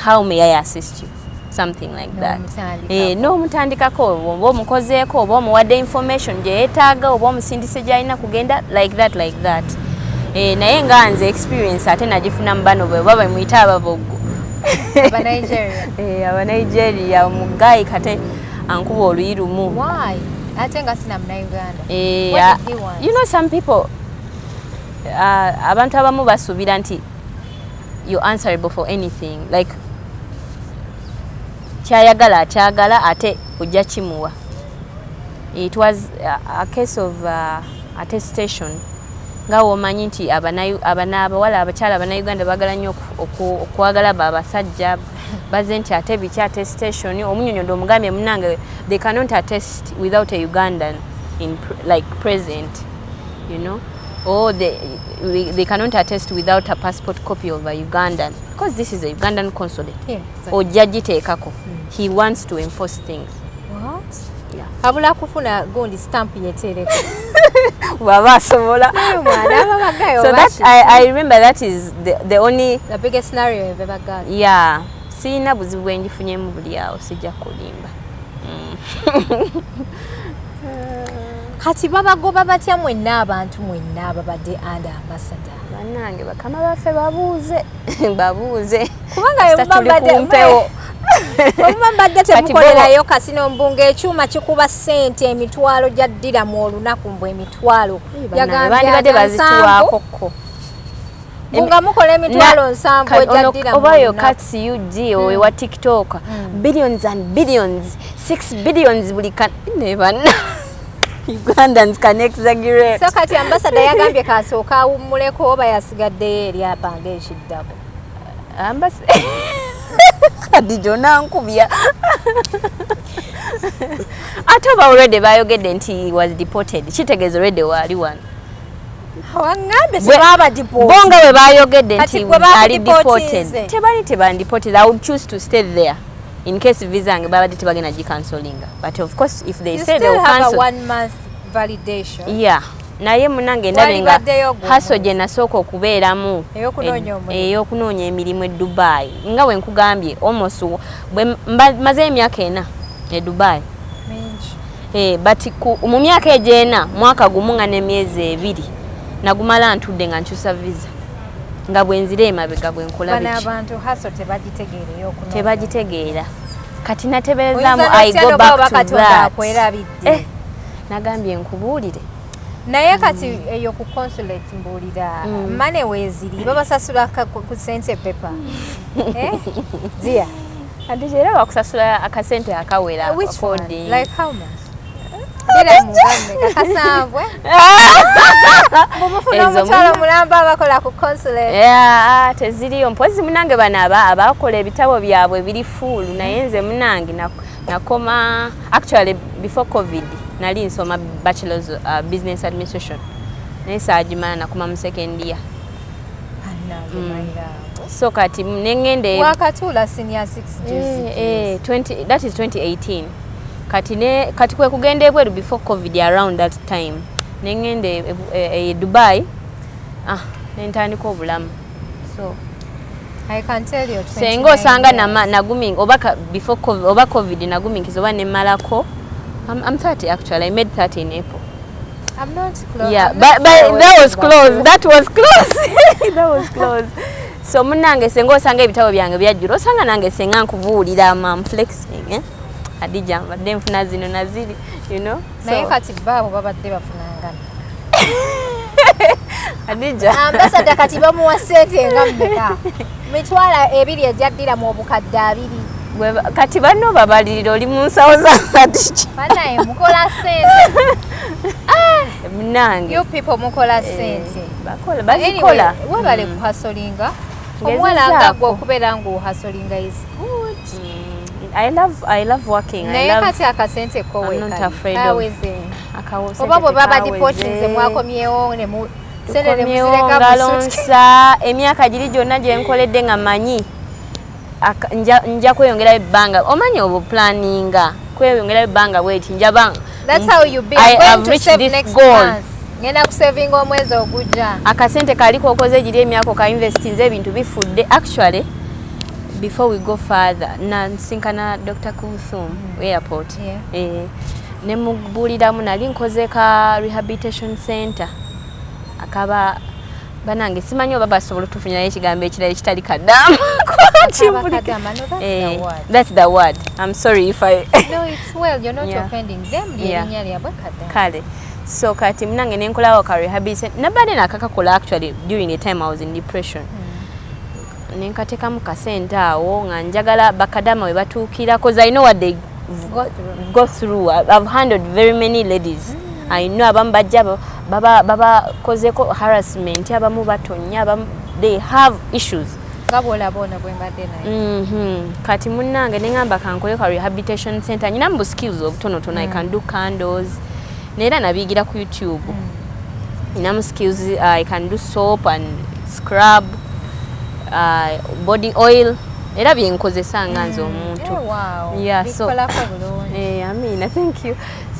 how may I assist you?" Something like that. N'omutandikako. Eh, n'omutandikako, oba omukozeeko, oba omuwadde information gye yeetaaga, oba omusindise gy'alina kugenda, like that, like that. Eh, naye nga nze experience ate nagifuna mu bano bwe oba bemuyita ababoggo. Abanigeria? Eh, abanigeria, omugayi kate ankuba oluyi lumu. Why? Ate nga sina munnayuganda. Eh, What did he want? You know, some people, abantu abamu basuubira nti you're answerable for anything, like kyayagala akyagala ate ojja kimuwa. It was a case of attestation, nga womanyi nti abawala, abakyala abannayuganda baagala nnyo okwagala ba abasajja baze nti ate biki attestation, omunyonyodde omugambye, "Munange, they cannot attest without a Ugandan in like present, or they cannot attest without a passport copy of a Ugandan, because this is a Ugandan consulate." Ojja giteekako. He wants to enforce things. What? Yeah. Abula kufuna gundi stamp yetereko. Bw'aba asobola. Mwana ababagayo. So that I remember that is the only the biggest scenario you've ever got. Yeah, sirina buzibu bwengifunyemu buli awo, sijja kulimba. Kati babagoba batya mwenna, abantu mwenna ababadde under ambassador? Bannange, bakama baffe babuuze, babuuze. Kubanga Kasita tuli ku mpewo. Omuba mbadde Kati temukolerayo kasino, mbunga ekyuma kikuba ssente emitwalo gya ddiramu olunaku, mbw emitwalo. Bannange, bandibadde bazituwaako ko. Bunga mukola 700,000 egya ddiramu Obayo olunaku. Kats UG owa TikTok, billions and billions, 6 billions buli ka ne banna Ugandans can exaggerate. So kati ambassador yagambye kasooka awummuleko oba yasigaddeyo eri apanga ekiddako? Khadija, onankubya. Ate oba already bayogedde nti he was deported, kitegeeza already waali wano. Waŋŋambe tebaba. Bo nga bwe bayogedde Kati nti gwe ali bakudeportinze? deported, tebali tebandeported. I would choose to stay there in case visa yange babadde tebagenda gicancelinga, but of course if they You say they still will have a cancel. one month validation. Yeah. Naye munange ndabe nga Walibaddeyo gumu. Hustle gye nasooka okubeeramu Ey'okunoonya omulimu. Ey'okunoonya emirimu e Dubai, nga bwe nkugambye, almost bwe mazeyo emyaka 4 e Dubai. Mingi. Eh, but mu myaka egyo 4, mwaka gumu nga n'emyezi 2 nagumala ntudde nga nkyusa visa, nga bwe nzira emabega bwe nkola Bano biki. abantu hustle tebagitegeera ey'okunoonya. Tebagitegeera. Kati nateberezaamu, Oyinza I n'otya go n'oba back oba to Katonda that. akwerabidde. Eh, nagambye nkubuulire. Naye kati eyo ku consulate, mbuulira, money weeziri, babasasula ku sente paper, eh? Dear. Ate era bakusasula akasente akawera. Which one? According. Like how much? Dira mugambe kakasanvu, eh? Mumufuna Ezo omutwalo mulamba abakola ku consulate. Yeah, teziriyo. Mpozi munange bano abakola ebitabo byabwe biri full, naye nze munange nakoma actually before COVID. Nali nsoma bachelors business administration, naye saagimala, nakoma mu second year. Bannange, mayiraawo. So kati nengenda Wakatuula senior 6 juzi. Eh, 20, that is 2018. Kati ne kati kwe kugenda ebweru before COVID, around that time nengenda e Dubai, ah, nentandika obulamu. So I can tell you senga 29 osanga years. Nagumi oba before COVID, oba COVID naguminkiza oba nemalako. I'm 30 actually. I made 30 in April. I'm not close. Yeah, I'm but, not far but away that was from close. That was close. That was close. So munange senga osanga ebitabo byange byajjula, osanga nange senga nkubuulira, I'm flexing, eh? Hadija, mbadde nfuna zino naziri. Naye So, kati baabo babadde bafunangana. Hadija. Ambassador kati bamuwa ssente nga mmeka? 20,000 ejaddira mu 20,000. Kati banno babalirira oli mu nsawo za Hadija. Banaye mukola ssente. Munange. You people mukola ssente. Bakola, bazikola. Anyway, webale kuhustlinga. Omuwala nga Ngezezaako. gwe okubeera ng'ohustlinga is good. I love working. I Naye love kati akasente ko I'm not afraid of- kaweze? Akawose. Oba bwe baba deportinze mwakomyewo ne mu sente ne Tukomyewo muzireka ngalo mu suitcase. nsa. Emyaka giri gyonna gye nkoledde nga manyi nja kweyongerayo ebbanga, omanyi obwo planninga kweyongerayo ebbanga bweti njaba That's how you be. I I'm going have to reached save this next goal. month. Ngenda kusavinga omwezi ogujja. Akasente kali kokoze giri emyaka okainvestinze, ebintu bifudde. Actually, before we go further, nansinkana Dr. Kulthum airport. Eh, ne mubuuliramu nali nkoze ka rehabilitation center akaba banange simanyi oba basobola otufunirayo ekigambo ekirala ekitali kadaama. Akaba kadama. No, that's the word. That's the word. I'm sorry if I No, it's well, you're not offending them. Lyerinnya lyabwe kadama. Kale, so kati munange nenkolawo ka rehabilitation, nabadde nakakakola actually during the time I was in depression. Nenkatekamu kasente awo nga njagala bakadama we batuukira, 'cause I know what they Go through. Go through. I've handled very many ladies. I know abamu bajja baba babakozeko harassment, abamu batonya, abamu they have issues. Nga bw'olaba ono bwe mbadde naye. Kati munnange neŋŋamba kankole ka rehabilitation center. Nyina mu skills obutonotono. I can do candles, neera nabiyigira ku YouTube. Nyina mu skills, I can do soap and scrub, body oil, era byenkozesa nga nze omuntu. Eh, wow. Yeah, so- Bikolako bulungi. Eh, Amina, thank you.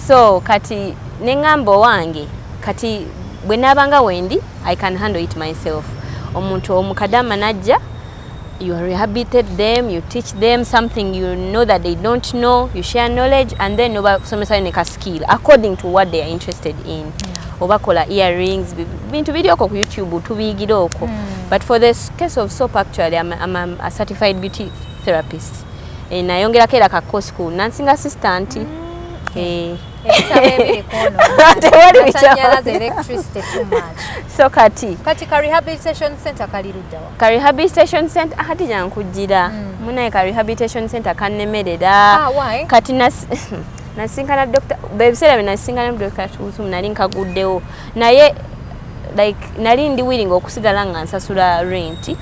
So kati neŋŋamba owange kati bwe naabanga wendi, I can handle it myself. Omuntu omukadama najja, you rehabilitate them, you teach them something you know that they don't know, you share knowledge, and then obasomesayo ne ka skill according to what they are interested in. Oba kola earrings, bintu biri okwo ku YouTube tubiyigira okwo. But for the case of soap, actually I'm a certified beauty therapist. Eh, nayongerako era ka course ku nursing assistant. Eh, Ebitabo ebiri kwono. Tewali bitabo. Masannyalaze, electricity too much. So kati Kati ka rehabilitation center kali luddawa? Ka rehabilitation center ate jankujjira munaye, ka rehabilitation center kannemerera. Ah, why? Kati nasinkana Dr. ebiseera bye nasinkana Dr. Tuusum nali nkaguddewo, naye like nali ndi willing okusigala nga nsasula rent.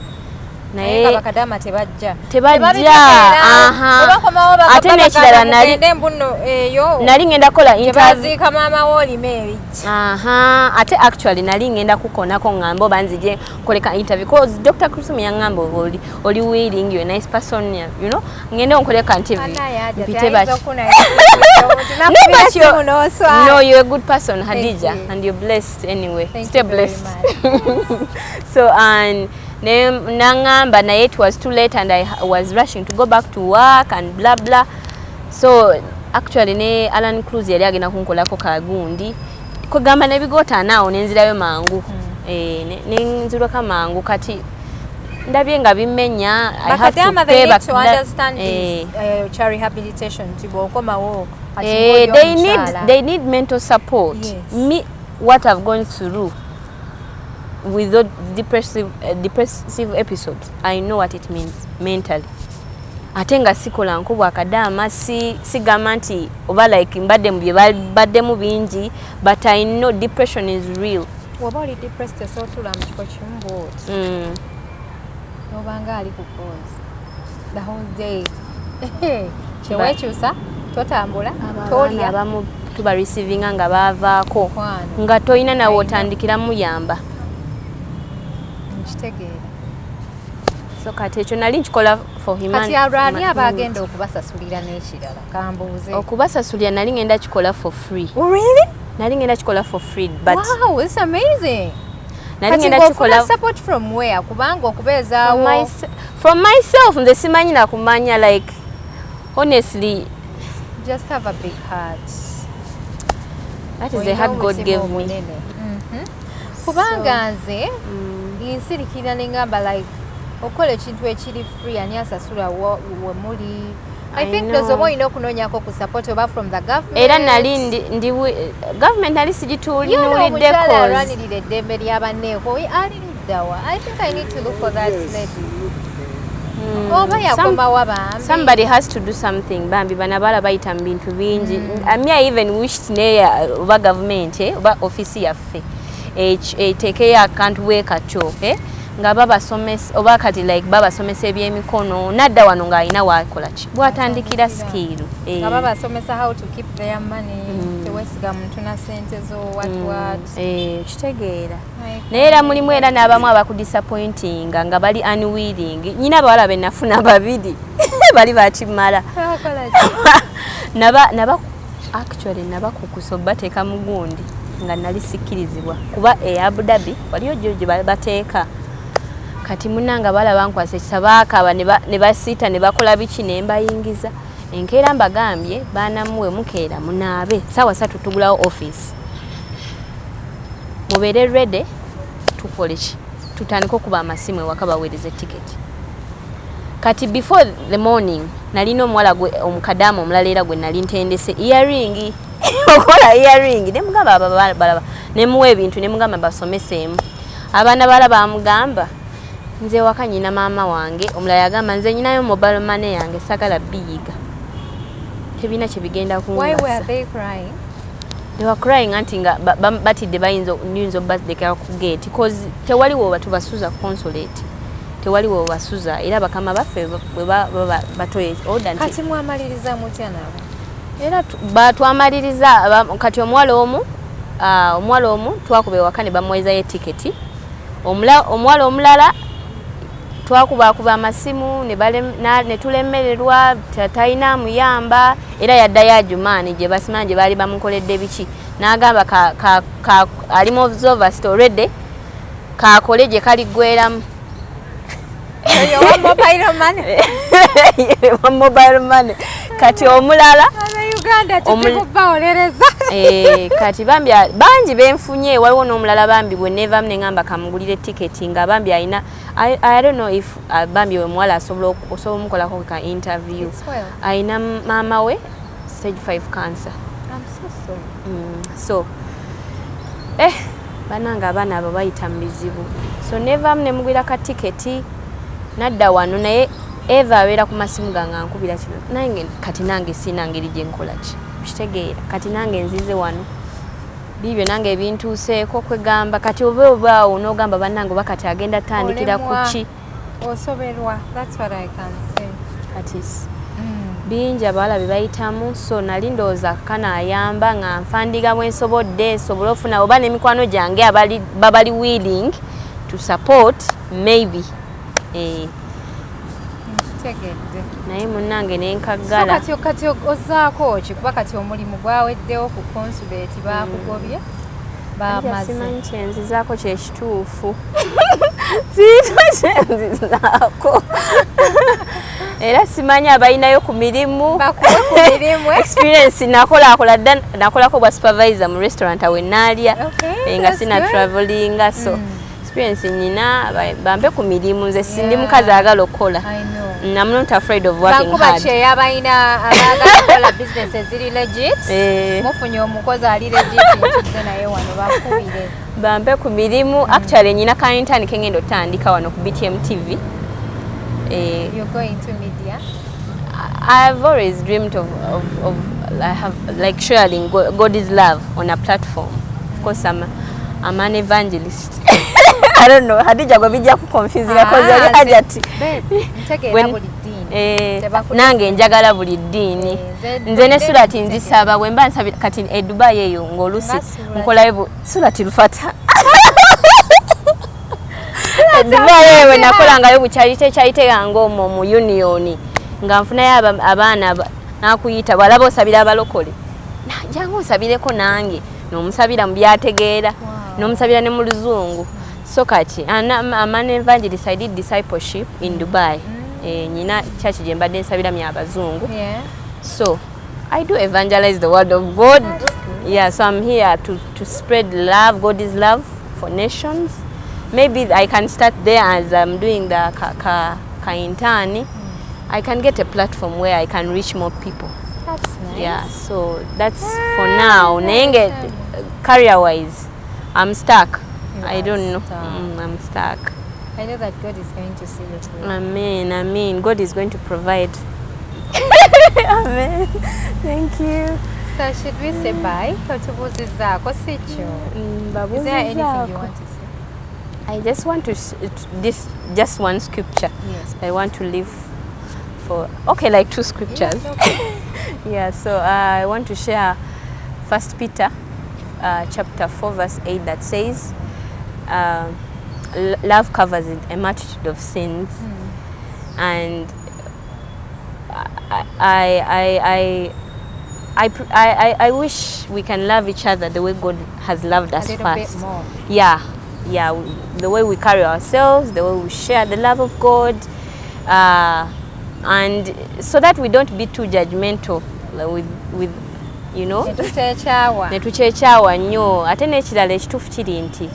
Naye Naye bakadama tebajja. Tebajja, Tebabitegeera. aha. Obakomawo bagamba Ate n'ekirala bagamba nali- mugende mbuno eyo nali ngenda kukola interview. Tebaziika maama wo olima ebijja. Aha, ate actually nali ngenda kukonako ngambe oba nzije nkoleka interview, cause Dr. Krusum yaŋŋamba oli willing, you're a nice person, ngende nkoleka interview mpite baki. No, but no, you're a good person, Hadija, you. And you're blessed anyway. Thank Stay you very blessed. So, and nangamba naye it was too late and I was rushing to go back to work and blah blah. So actually ne Alan Cruz yali agenda kunkolako kagundi kwegamba nebigotaana awo nenzirayo mangu. Eh, nenzirwako mangu. Kati ndabye nga bimenya. I have to Bakadama, pay they need back to understand eh. this cha rehabilitation nti bw'okomawo kati Eh, ng'oli they need omukyala. They need mental support. Yes. Me, what I've gone through with those depressive episodes, I know what it means mentally. Ate nga sikola nkubwa akadaama, si sigamba nti oba like mbadde mu bye baddemu bingi, but I know depression is real. Bw'oba oli depressed osobola otuula mu kifo kimu bw'oti n'obanga ali ku pause the whole day, kyeweekyusa, totambula, Abaana tolya. abamu tuba receivinga nga baavaako Mukwano. Nga toyina nawe I know. otandikira muyamba. Nkitegeera. So kati ekyo nali nkikola for Kati alwani abagenda okubasasulira n'ekirala kambuuze? Okubasasulira nali ngenda kikola for free. Oh, really? Nali ngenda kikola for free, but Wow, it's amazing. Nali Kati ngenda ng'ofuna kikola support from where? Kubanga okubeezaawo from myself. Nze simanyi nakumanya, like honestly. Just have a big heart. That is the Olina heart God omutima gave me. omunene. Kubanga nze nsirikira nengamba like okukola ekintu ekiri free, ani asasula we muli? I I think know. ndowooza oba olina okunoonyako ku support oba from the government. Era nali ndi government nali Yono sigitunuulidde omukyala cause alwanirira eddembe ly'abanneeko ali luddawa? I think I need to look for that lady. Oba yakomawa bambi? Somebody has to do something bambi. Bana bala bayita mu bintu bingi. Me, I even wished naye oba government, oba ofisi yaffe eteekeyo akantu bwe katyo, nga babasomesa oba kati like babasomesa ebyemikono, nadda wano ng'alina wakola ki bwatandikira skill. Nga babasomesa how to keep their money, tewesiga muntu na sente zo, what what. Eh, kitegeera. Naye era mulimu era n'abamu abakudisappointinga nga bali unwilling. Nyina abawala be nafuna babiri bali bakimala. Bakola ki? Naba actually nabakukusa obateeka mu gundi nga nali sikkirizibwa kuba e Abu Dhabi waliyo gyo gye bateeka. Kati munanga balaba nkwasa ekisa, baakaaba ne basiita ne bakola biki ne mbayingiza. Enkeera mbagambye, baanamuwe mukeera munaabe saawa 3 tugulawo office, mubeere ready, tukole ki, tutandike okuba amasimu ewaka baweereze tiketi. Kati before the morning nalina omuwala gwe omukadaama omulala era gwe nali ntendese earring, okola earring, nemugamba balaba nemuwa ebintu nemugamba basomeseemu abaana. Bala bamugamba nze waka nyina maama wange. Omulala yagamba nze nyinayo mobile money yange, sagala biyiga, tebina kyebigenda Why were kungasa. they crying? They were crying anti nga batidde bayinza nyinza obalekera ku gate, cause tewaliwo batubasuza consulate, tewaliwo basuza era bakama baffe bwe batoye order nti Kati mwamaliriza mutya nabo? Era batwamaliriza kati omuwala omu, omuwala omu twakuba ewaka ne bamuwezayo etiketi. Omuwala omulala twakubakuba amasimu ne tulemererwa, talina amuyamba era yaddayo Ajumaani gye basimanyi gye baali bamukoledde biki, n'agamba ali mu observast already, kakole gye kaliggweramu. Oyo wa mobile money. Wa mobile money. Kati omulala Uganda kizibu bawolereza. Eh, kati bambi bangi benfunye. Waliwo n'omulala bambi bwe nevamu neŋŋamba kamugulire tiketi nga bambi alina I don't know if bambi we muwala asobola osobola omukolako ka interview. It's well. Alina maama we stage 5 cancer. I'm so sorry. So eh, banange abaana abo bayita mu bizibu. So nevamu nemugwira ka tiketi nadda wano, naye eva abeera ku masimu gange ankubira kino nange. Kati nange siina ngeri gye nkola ki, kitegeera. Kati nange nzize wano biibyo nange ebintuuseeko kwegamba kati oba obaawo n'ogamba bannange oba kati agenda tandikira ku Olemwa. ki. Osoberwa, that's what I can say. Kati bingi abawala bye bayitamu, so nali ndowooza kanaayamba nga nfandiga bwe nsobodde nsobole ofuna oba n'emikwano gyange abali babali willing to support maybe, eh. Nkitegedde. Naye munnange So nenkaggala. Kati ozaako ki? Kuba kati omulimu gwaweddewo ku consulate, bakugobye, bamaze. Simanyi kyenzizaako kyekituufu, siina kyenzizaako era simanyi abalinayo ku mirimu. Bakuwe ku mirimu, eh? Experience nakolaakola dda, nakolako bwa supervisor mu restaurant awe naalya. Okay, nga that's sina good. travelinga, so experience nyina, bampe ku mirimu. Nze sindi mukazi agala okukola. I know. I'm not afraid of working Bankuba hard. kyeyo abalina abaagala kukola business eziri legit. Mufunye omukozi ali legit, ntudde naye wano, bakubire. Bampe ku mirimu. Actually nyina ka intern kengenda otandika wano ku BTM TV. You're going to media? I've always dreamed of I have like sharing God's love on a platform. Of course, I'm an evangelist. I don't know. Hadija gwe bijja kuconfuse cause oli Ah, Hajati. Babe, ntegeera buli ddiini. Eh, nange njagala buli ddiini. Eh, nze ne buli sulati ddiini. Nzisaba bwe mba nsabira kati e Dubai eyo ng'oluusi Nga surati. nkolayo surati lufata. E Dubai eyo bwe nakolangayo bukyalite kyalite yange omwo mu union nga nfunayo abaana nakuyita bwalaba osabira abalokole, jangu osabireko nange, n'omusabira mu byategeera, n'omusabira ne mu luzungu. So kati I'm an evangelist. I did discipleship in Dubai. Eh, nyina church gye mbadde nsabiramu abazungu. So I do evangelize the word of God. That's good. Yeah, so I'm here to spread love, God's love for nations. Maybe I can start there as I'm doing the ka intern. I can get a platform where I can reach more people. That's nice. Yeah, so that's for now. Naye career wise, I'm stuck. You I are don't know. stuck. I'm stuck. I know that God is going to see you through. Amen. Amen. God is going to provide. Amen. Thank you. So should we say bye? Otubuuzizzaako si kyo? Is there anything you want to say? I just want to this just one scripture. Yes. I want to live for, okay, like two scriptures. Yes, okay. Yeah, so I want to share First Peter chapter 4 verse 8 that says love covers a multitude of sins. And I wish we can love each other the way God has loved us A little bit first. more. Yeah, the way we carry ourselves, the way we share the love of God, and so that we don't be too judgmental, like with Netukyekyawa. Netukyekyawa nnyo. Ate n'ekirala ekituufu kiri nti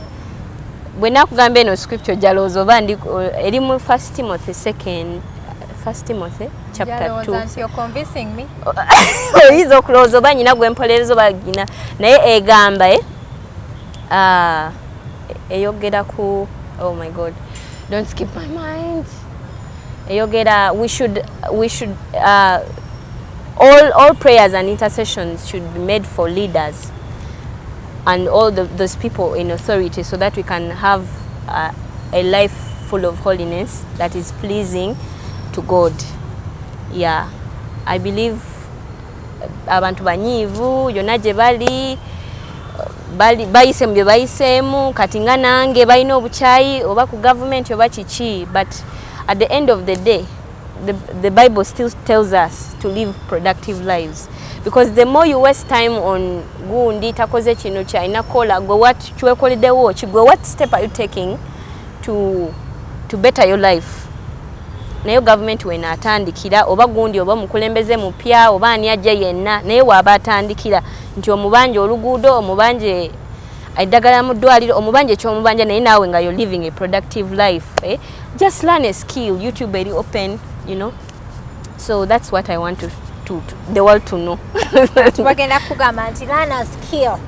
bwe nakugamba eno scripture jalowooza oba ndi eri mu First Timothy, second First Timothy chapter Jalowooza 2. Nti you're convincing me. Oyinza okulowooza oba nyina gwe mpolereza oba gina, naye egamba eyogera ku, oh my God, don't skip my mind, eyogera we should all prayers and intercessions should be made for leaders and all those people in authority so that we can have a life full of holiness that is pleasing to God. Yeah, I believe abantu banyiivu yonna gye bali bayise mu bye bayiseemu kati nga nange balina obukyayi oba ku gavumenti oba kiki, but at the end of the day the Bible still tells us to live productive lives, because the more you waste time on gundi takoze kino kyalina kukola, gwe what kyewekoleddewo ki? Gwe what step are you taking to better your life? Naye gavumenti wenaatandikira oba gundi oba omukulembeze mupya oba ani ajja yenna, naye waaba atandikira nti omubanja oluguudo, omubanje eddagala mu ddwaliro, omubanja ekyomubanja, naye naawe nga you're living a productive life, eh? Just learn a skill. YouTube eri open. So that's what I want to the world to know. Bagenda kugamba nti learn a skill.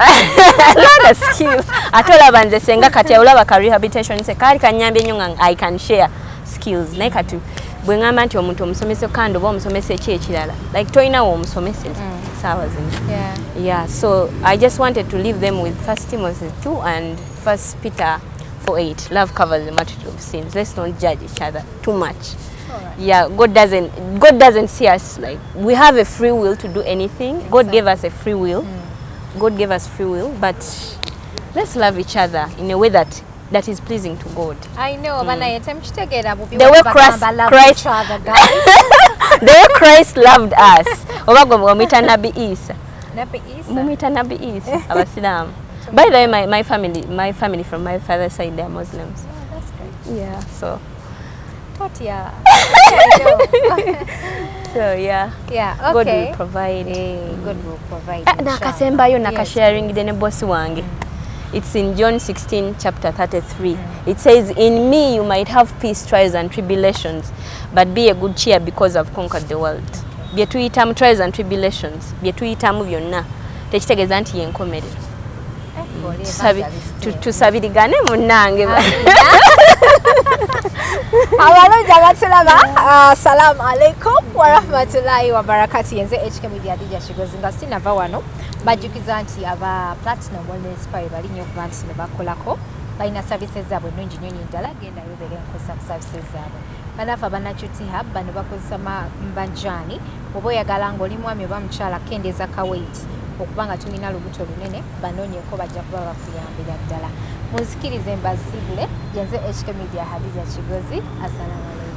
Learn a skill. Ate olaba nze senga kati olaba ka rehabilitation se kaali kanyambye nnyo nga I can share skills, naye kati bwe ŋŋamba nti omuntu omusomese kandi oba omusomesa eki ekirala, like tolinawo omusomeseza saawa zino. Yeah, so I just wanted to leave them with First Timothy 2 and First Peter 8, love covers the multitude of sins. Let's not judge each other too much. Yeah, God doesn't see us like we have a free will to do anything. God gave us a free will. God gave us free will, but let's love each other in a way that is pleasing to God. I know, banaye temukitegeera bubi. The way Bagamba love Christ- each other, guys. The way Christ loved us. Oba gwe omuyita Nabi Isa? Nabi Isa. Mumuyita Nabi Isa abasiraamu. By the way, my family from my father's side, they are Muslims. Oh, that's great. Yeah, so Totya. I know. So yeah, God will provide. Eh, God will provide. Ah, Inshallah. Nakasembayo Yes. nakasharingide ne bosi wange. It's in John 16 chapter 33. It says, "In me you might have peace, trials and tribulations, but be a good cheer because I've conquered the world." Bye tuyitamu, trials and tribulations, bye tuyitamu byonna tekitegeeza nti yenkomerero. Eh, oli evangelist. Tusabirigane munnange. Abalungi abatulaba, assalamu alaikum warahmatullahi wabarakatu. Yenze HK Media, Hadija Kigozi. Nga sinava wano, bajjukiza nti aba Platinum Wellness Spa bali nnyo okuba nti ne bakolako, balina services zaabwe ennungi nnyo nnyo ddala. Gendayo obeere nkozesa ku services zaabwe. Banafe abanacuti hub bano bakozesa majaani. Oba oyagala ng'oli mwami oba mukyala kendeeza ka weight okuba nga tulina lubuto lunene, banoonyeko, bajja kuba bakuyambira ddala. Munzikirize mbasibule. Yenze HK Media, Hadija Kigozi. Assalamu alaikum.